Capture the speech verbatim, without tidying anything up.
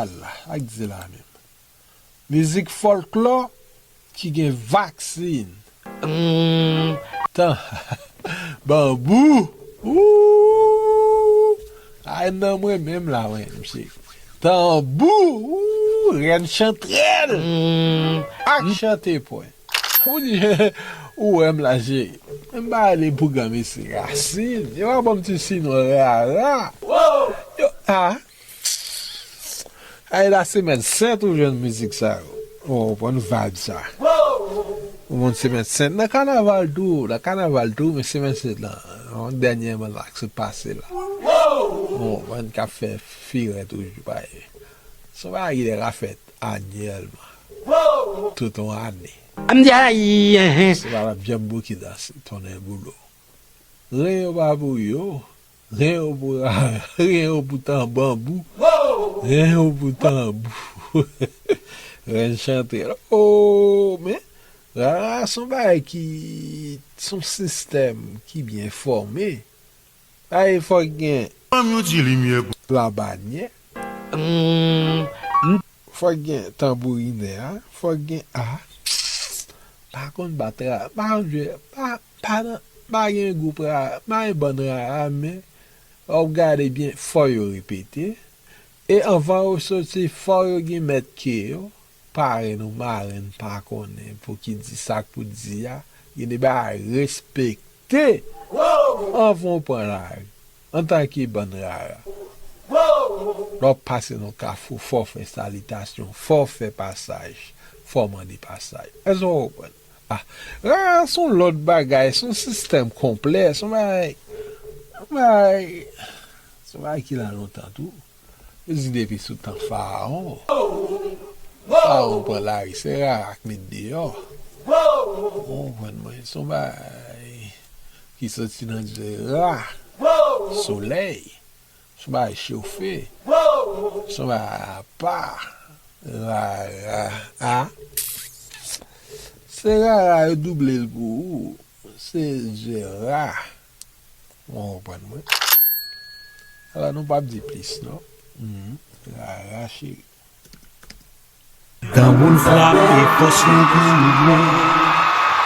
Ala, ak di la menm. Mizik fòlklò ki gen vaksin. Tan. Banbou. Ooh. Ay, nan mwen menm la, wi, mesye. Tanbou. Ooh, rèn chantrèl. Ak chante pwen. Ou di, ou wè m la, cheri. M pa ale pou gran mesye rasin. Yo pa ban m ti sinon rara. Yo, ah. Ay, la semèn sent ou jwenn mizik sa yo. Ou konprann vibe sa. Ou konn semèn sent nan kanaval tou, nan kanaval tou, men semèn sent lan, yon dènye mannak se pase la. Ou konprann k ap fè firè toujou, bay. Se yon bagay ki te ka fèt anyèlman. Tout yon ane. M di ay, enhen. Se pa l ap janm bouki danse, tonnè boulo. Ren yo pa pou yo. Ren yo pou, ren yo pou tan banbou. Ren yo pou tanbou. Ren chante. Oh, men, rara se yon bagay ki, se yon sistèm ki byen fòme. Ay, fòk gen Ban m yon ti limyè pou. Labanyè. Fòk gen tanbourinè a. Fòk gen a. Pa konn bat ra. Pa konn jwe. Pa, pa, nan, pa gen gwoup ra. Pa gen bann rara, men w ap gade byen, fò yo repete. E anvan yo soti, fò yo gen mèt ke yo. Parenn ou marenn pa konnen pou ki di sa k pou di a. Gen de bagay respekte. Anvan w pran lari, antanke bann rara, lè w ap pase nan kafou, fò w fè salitasyon, fò w fè pasaj, fò w mande pasaj. Èske w konprann? Ah, rara se yon lòt bagay, se yon sistèm konplè, se yon bagay, se yon bagay, se yon bagay ki la lontan tou. Yo di depi sou tan Farawon. Farawon pran lari, se rara k met deyò. Ou konprann mwen, se yon bagay ki soti nan dye ra, solèy, se yon bagay chofe, se yon bagay apa, rara, a. Se rara yo double l pou ou, se dye ra. Ou konprann mwen? Ala nou p ap di plis non. Mhm. Rara cheri. Tanbou l frape fòs nou pou lwen.